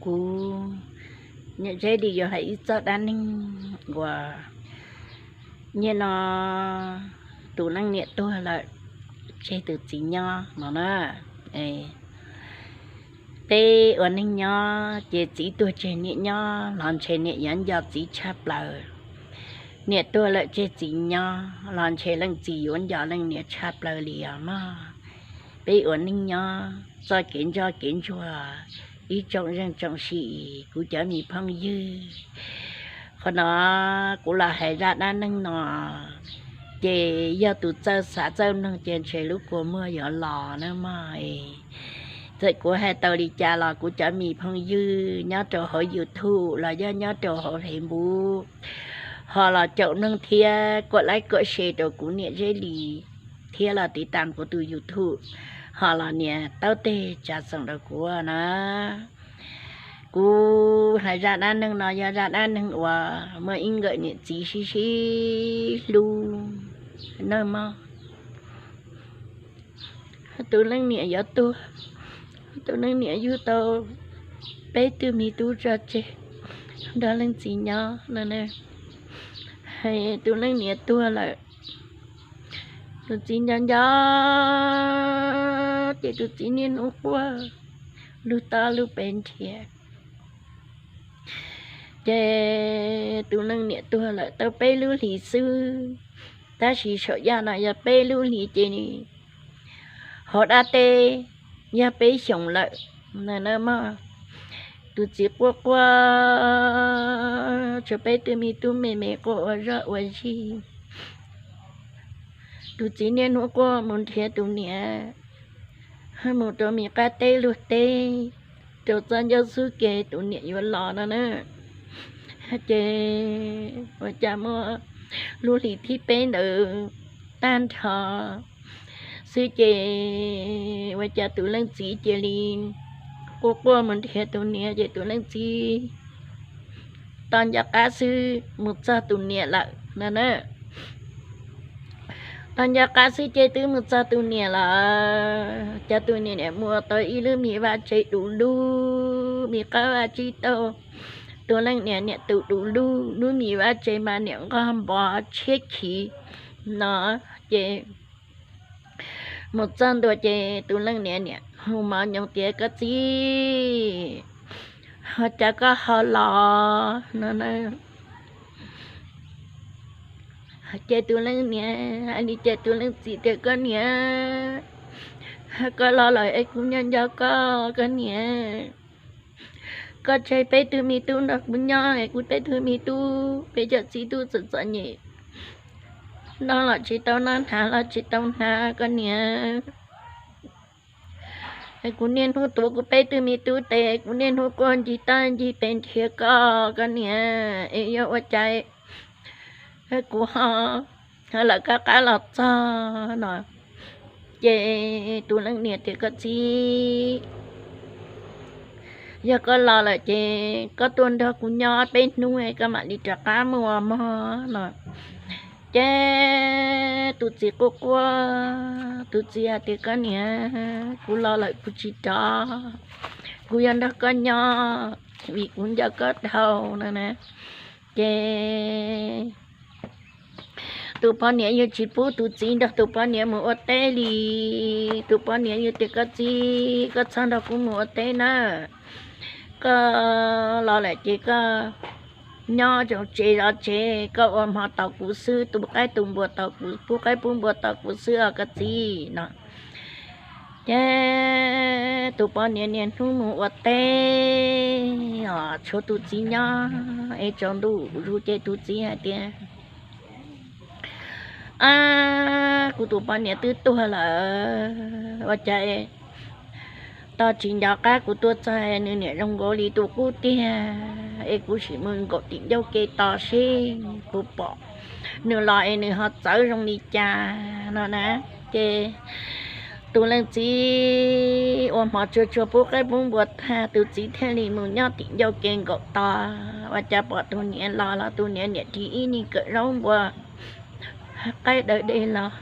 Kuv niam Zeb li yuav hais ib txoj dab neeg uas nyiaj no tus leej niam tuag lawm, tseg tus txiv nyob no na. Peb ua neej nyob ces txiv tuag tseg niam nyob los ntshe niam yuav nco txiv tshaj plaws. Niam tuag lawm tseg txiv nyob los ntshe leej txiv yuav nco leej niam tshaj plaws li os mog. Peb ua neej nyob txoj kev ntsuag kev ntsuag, ib tsoom zeej tsoom sim, kuv cov me phooj ywg. Qhov no kuv los hais zaj dab neeg no ces yog tus txawj xav txawj mloog ces ntshe lub kua muag yuav los na mog. Txawm kuv hais tau li cas los kuv cov me phooj ywg nyob rau hauv YouTube los yog nyob rau hauv Facebook ho los caum mloog thiab kuam like kuam share rau kuv niam Zeb li thiab los tiv tam kuv tus YouTube ho los nias taub teg tsa xeem rau kuv na. Kuv hais zaj dab neeg no yog zaj dab neeg uas muaj ib nkawm niam txiv sib sib hlub nawb mog. Tus leej niam yuav tuag, tus leej niam yug tau peb tug me tub tso tseg nrog leej txiv nyob no. Tus leej niam tuag lawm, tus txiv nco nco ces tus txiv niaj hnub quaj lug toj lug pes nrhiav. Ces tus leej niam tuag lawm tau peb lub hlis xwb, tab sis saum yaj no yog peb lub hlis ces hauv dab teb yog peb xyoos lawm na mog. Tus txiv quaj quaj tshuav peb tug me tub me me quaj ua zog ua zig. Tus txiv niaj hnub quaj mus nrhiav tus niam, mus rau me qab teb luag teb, rau txoj ncauj xub ke tus niam yuav los no na. Ces ua cas muaj lub hlis thib peb ntawd tag nrho xwb ces ua cas tus leej txiv cia li quaj quaj mus nrhiav tus niam ces tus leej txiv tau nco qab xwb mus txog tus niam lawm no na. Tau nco qab xwb ces twb mus txog tus niam lawm, cas tus niam niam mus ua tau ib lub me vaj tse du lug, me qab vaj tsib taug, tus leej niam niam tus du lug, lub me vaj tse mas niam nqog npov tshiab khiv no. Ces mus txog ntua ces tus leej niam niam hu mov nyoos tias, Koj txiv, ho cas koj ho los no na? Ces tus leej niam hais li ces tus leej txiv tias, Koj niam, koj los lawm es kuv nyob nco koj, koj niam. Koj tseg peb tug me tub nrog kuv nyob es kuv peb tug me tub, peb cov txiv tub txom txom nyem, noj los tsis tau noj, hnav los tsis tau hnav, koj niam. Es kuv niaj hnub tuav kuv peb tug me tub tes, kuv niaj hnub quaj ncig toj ncig pes nrhiav koj, koj niam, es yog ua cas kuv ho lawm koj qab los txog no? Ces tus leej niam tias, Koj txiv, yog koj los lawm ces koj tuaj nrog kuv nyob peb hnub es koj mam li rov qab mus mog no. Ces tus txiv quaj quaj, tus txiv hais tias, Koj niam, kuv los lawm kuv tsis rov, kuv yuav nrog koj nyob vim kuv nco koj dhau no na. Ces tus poj niam yeej tsis pub tus txiv nrog tus poj niam mus ua teb li. Tus poj niam yeej tias, Koj txiv, koj txhob nrog kuv mus ua teb na, koj los lawm ces koj nyob zoo tsev zov tsev, koj ua hmo tos kuv xwb, tu qaib tu npua tos kuv, pub qaib pub npua tos kuv xwb os koj txiv no. Ces tus poj niam niaj hnub mus ua teb os, tshuav tus txiv nyob es tsaus ntuj zus ces tus txiv hais tias, Ab, kuv tus poj niam twb tuag lawm, ua cas tos tsis nco qab kuv tuaj txog nws niam zoo nkaus li tus qub tiag, es kuv sim mus nkaum tim ncauj ke tos seb kuv pom nws los es nws ho txawv zoo li cas no na. Ces tus leej txiv ua hmo tsuag tsuag pub qaib pub npua tag, tus txiv thiaj li mus nyob tim ncauj ke nkaum tos, ua cas pom tus niam los los tus niam niam ris ib niag kawm zaub npua qaib daws dej los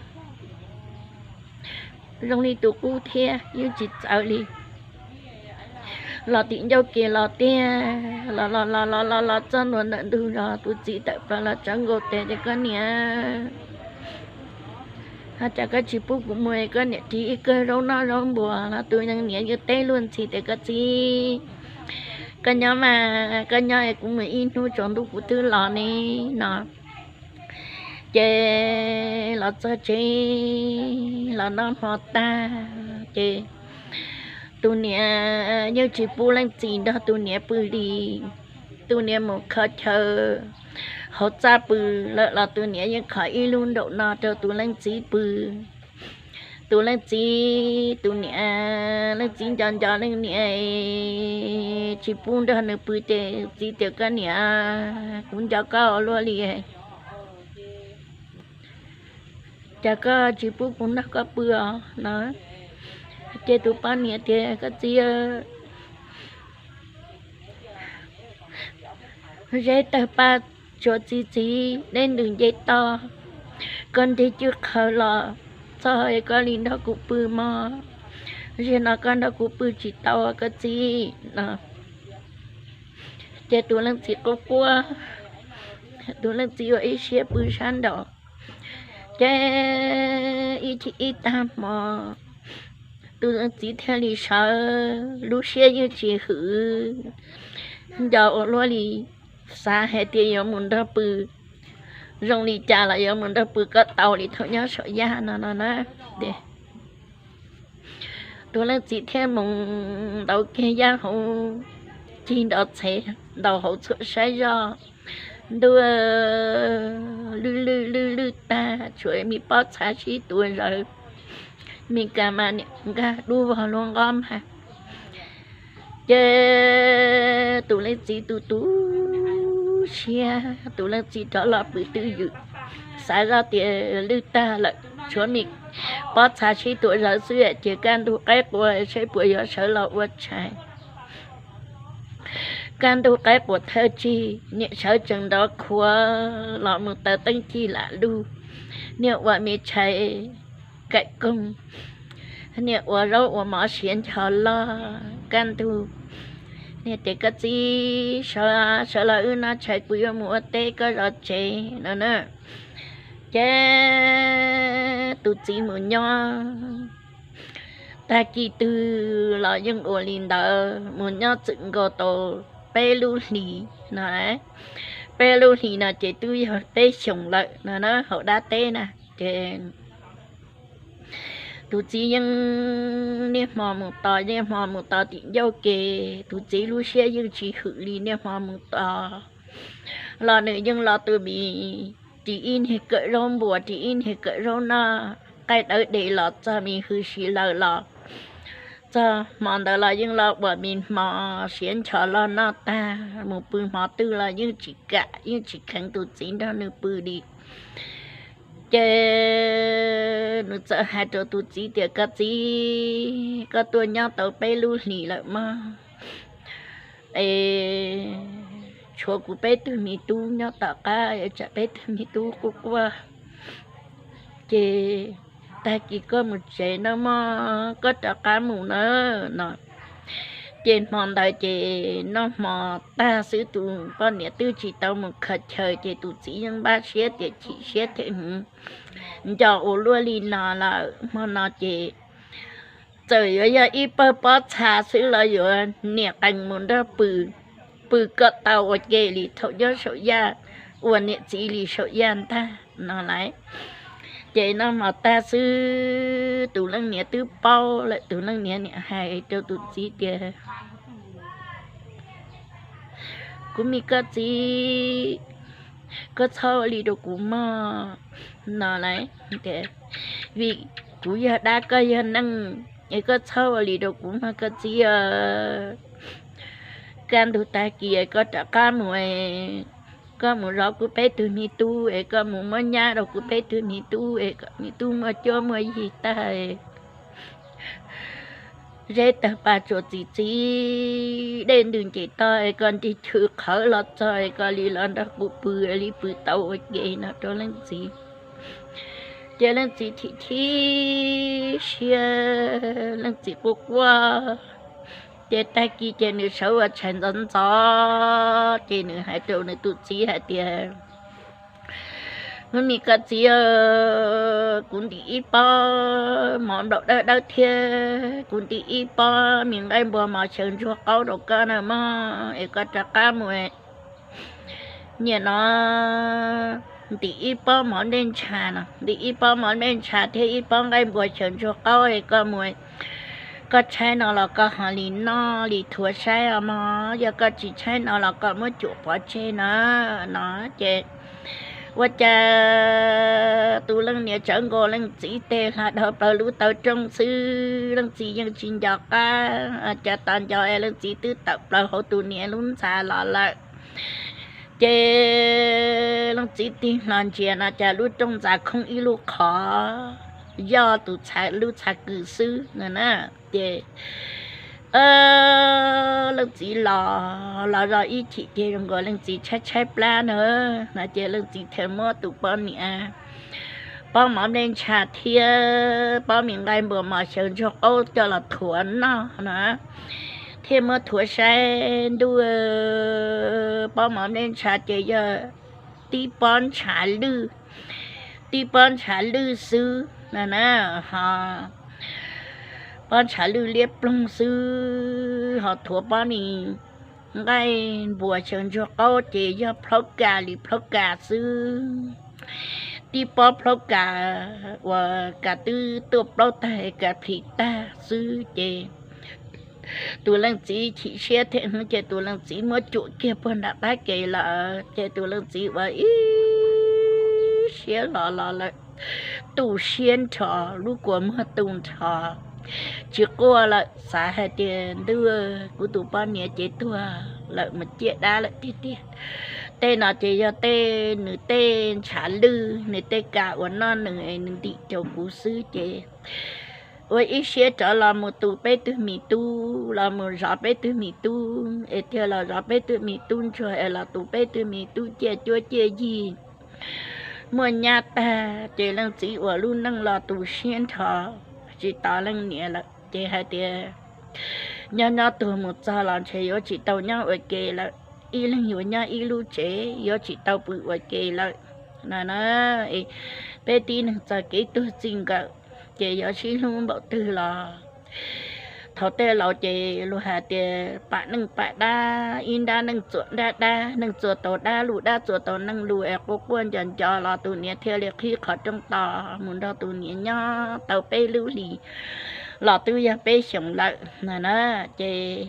zoo li tus qub thiab yeej tsis txawv li. los tim ncauj ke los tiag, los los los los los los txog ntua ntawm ntug zos, tus txiv tawm plaws los tsawv nkaus tes tias, Koj niam, ho cas koj tsis pub kuv mus, koj niam ris ib kawm zaub noj zaub npuas los? Tus leej niam yeej teb luag ntxhi tias, Koj txiv, koj nyob mas koj nyob es kuv mus ib hnub tsaus ntuj kuv twb los ne, no. Ces los txog tsev los noj hmo tag ces tus niam yeej tsis pub leej txiv nrog tus niam pw li. Tus niam mus kho chaw hauv txaj pw lawm los tus niam yeej kho ib lub nraum no rau tus leej txiv pw. Tus leej txiv, tus niam, leej txiv nco nco leej niam tsis pub nrog nws pw ces txiv tias, Koj niam, kuv nco koj ua luaj li, cas koj tsis pub kuv nrog koj pw os, no. Ces tus poj niam tias, Koj txiv, zeb tawg paj tsuas txi txiv, dej ntws nce toj, koj nrig cwj qhawv los txog es koj li nrog kuv pw mog. Zaum no koj nrog kuv pw tsis tau, koj txiv, no. Ces tus leej txiv quaj quaj, tus leej txiv ua ib siab pw sab nraud. Ces ib chim ib tag hmo, tus leej txiv thiaj li sawv, lub siab yeej tsis hwm, nco ua luaj li, xav hais tias yuav mus nrog pw, zoo li cas los yuav mus nrog pw kom tau li thaum nyob saum yaj no no na. Tus leej txiv thiaj mus ntaus kiag yaj hauv, cig nrov txhev ntaus hauv txhuam saib zoj, ntuj, lwj lwj lwj lwj tag, tshuav me pob txha sib tua zawv, me kas mas niam nkag dub vog luaj nqob mas. Ces tus leej txiv tu tu siab, tus leej txiv rov los pw twj ywm, xav zoj tias lwj tag lawm, tshuav me pob txha sib tua zawv xwb, ces kaj ntug qaib qua saib puas yuav sawv los ua tshais. Kaj ntug qaib qua thawj tsig, niam sawv tsees nrov khuav los mus taws teeb cig lam lug, niam ua me tshais kaim koog, niam ua zaub ua mov siav ncho loj kaj ntug. Niam tias, Koj txiv, sawv, sawv los wb noj tshais, kuv yuav mus ua teb koj zov tsev, no na. Ces tus txiv mus nyob tag kis twg los yeej ua li ntawd, mus nyob txwm nkaus tau peb lub hlis no. Peb lub hlis no ces twb yog peb xyoos lawm no na, hauv dab teb na. Ces tus txiv yeej niaj hmo mus tos, niaj hmo mus tos tim ncauj ke, tus txiv lub siab yeej tsis hwm li, niaj hmo mus tos los nws yeej los tus mis ris ib niag kawm zaub npuas, ris ib niag kawm zaub noj, qaij dawb de los txog, mis hwj si lawm los txog. Hmo ntawd los yeej los ua me hmo siav ncho loj noj tag, mus pw hmo twg los yeej tsis kam, yeej tsis kheev tus txiv nrog nws pw li. Ces nws txawm hais rau tus txiv tias, Koj txiv, koj tuaj nyob tau peb lub hlis lawm mog, es tshuav kuv peb tug me tub nyob tom qab, tsam peb tug me tub quaj quaj, ces tag kis koj mus tsev no mog, koj rov qab mus na, no. Ces hmo ntawd ces noj hmo tag xwb, tus poj niam twb tsis tau mus khaws chaw, ces tus txiv yeej npaj siab tias chim siab thiab, nco ua luaj li no lawm, hmo no ces txawm yuav yog ib pawg pob txha xwb los yuav niam qee mus nrog pw, pw kom tau ua ke li thaum nyob saum yaj, ua niam txiv li saum yaj ntag, no lauj. Ces noj hmo tag xwb, tus leej niam twb paub lawm, tus leej niam niam hais rau tus txiv tias, Kuv me koj txiv, koj txhob ua li rau kuv mog, no lauj. Vim kuv yog dab koj yog neeg, es koj txhob ua li rau kuv mog koj txiv. Kaj ntug tag kis koj rov qab mus, koj mus zov kuv peb tug me tub, es koj mus muab nyab rau kuv peb tug me tub, es kom me tub muaj cuab muaj yig tag, zeb tawg pa tsuas txi txiv, dej ntws nce toj, es koj nrig chwv qhawv los txog, es koj li los nrog kuv pw li pw tau ua ke, no rau leej txiv. Ces leej txiv chim chim siab, leej txiv quaj quaj, Ces tag kis ces nws sawv ua tshais ntxov ntxov, ces nws hais rau nws tus txiv hais tias, Ub, me koj txiv, kuv ntim ib pob mov nplaum dawb dawb thiab kuv ntim ib pob me nqaij npua mov xyaw ntsuag qaub rau koj na mog, es koj rov qab mus niam no ntim ib pob mov dej ntsha no, ntim ib pob mov dej ntsha thiab ib pob nqaij npua xyaw ntsuag qaub es koj mus, koj tshaib no los koj ho li noj li thuav saib os mog, yog koj tsis tshaib no los koj muab cuam pov tseg na. No ces ua cas tus leej niam tsawv nkaus leej txiv tes hla dhau plaws lub taw rooj xwb, leej txiv yeej tsis nco qab, cas tos nco es leej txiv twb tawm plaws hauv tus niam lub ntxa los lawm. Ces leej txiv tig hlo ntsia no cas lub rooj ntxa khoob ib lub qhov, yog tus, lub txha kws xwb no na. Ces leej txiv los, los zoj ib chim ces zoo nkaus leej txiv tshaib tshaib plab na, no ces leej txiv thiaj muab tus poj niam pob mov dej ntsha thiab pob me nqaij npua mov xyaw ntsuag qaub coj los thuav noj no, thiaj muab thuav saib ntuj, pob mov dej ntsha ces yog tib pob ntshav lwj, tib pob ntshav lwj xwb no na, ho pob ntshav lwj liab ploog xwb, ho thuav pob me nqaij npua xyaw ntsuag qaub ces yog plhaub kas li plhaub kas xwb, tib pob plhaub kas uas kas twb tuaj plaub tag, kas plhis tag xwb ces tus leej txiv chim siab thiab ces tus leej txiv muab cuam kiag puag nram qab ke lawm, ces tus leej txiv ua ib siab los los lawm, tu siab nrho, lub kua muag tu nrho, tsis quaj lawm, xav hais tias ntuj, kuv tus poj niam ces tuag lawm mus ciaj dab lawm tiag tiag. Tej no ces yog tej nws tej ntshav lwj, nws tej kas uas noj nws, nws ntim rau kuv xwb ces ua ib siab rov los mus tu peb tug me tub, los mus zov peb tug me tub, es thiaj los zov peb tug me tub ntsuag es los tu peb tug me tub ciaj cuab ciaj yig muaj nyab tag. Ces leej txiv ua lub neej los tu siab nrho, tsis tos leej niam lawm ces hais tias nyob nyob tuag mus txog los ntshe yuav tsis tau nyob ua ke lawm, ib leeg yuav nyob ib lub tsev, yuav tsis tau pw ua ke lawm no na. Peb tib neeg txoj kev tuag txij nkawm ces yuav sib hlub npaum twg los thaum tej laus ces luag hais tias pam neej pam dab, ib nrab neej txuam nrab dab, neej txua tau dab, lus dab txua tau neej lus es quaj quaj nco nco los tus niam thiaj li qhib qhov rooj tos mus nrog tus niam nyob tau peb lub hlis los twb yog peb xyoos lawm no na. Ces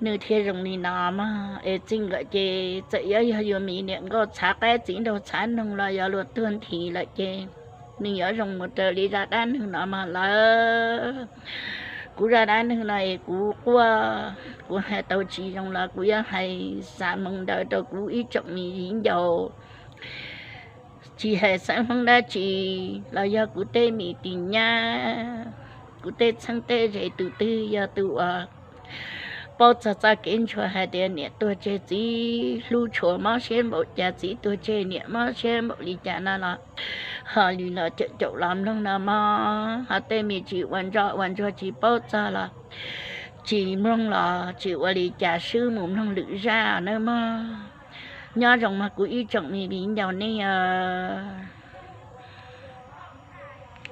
nws thiaj zoo li no mog, es txij nkawm ces txawm yuav yog yus me niam nkauj txhav qaib txiv nraug txhav noog los yog luag tuag nthi lawm ces nws yuav zoo mus raws li zaj dab neeg no mog lawm. Kuv zaj dab neeg no es kuv quaj, kuv hais tau tsis zoo los kuv yuav hais xav moo ntawd rau kuv ib tsoom me viv ncaus, tsis hais xeeb hmoob dab tsi los yog kuv tej me tis nyab, kuv tej txheeb tej ze, tus twg yog tus uas paub txog txoj kev ntsuag hais tias niam tuag tseg txiv hlub tshua mob siab npaum cas, txiv tuag tseg niam mob siab npaum li cas no los ho li los caum caum los mloog no mog. Ho tej me tsis ua ntso ua ntsuag tsis paub txog los tsis mloog los tsis ua li cas, swb mus mloog lwm zaj nawb mog. Nyob zoo mog kuv ib tsoom me viv ncaus nej os.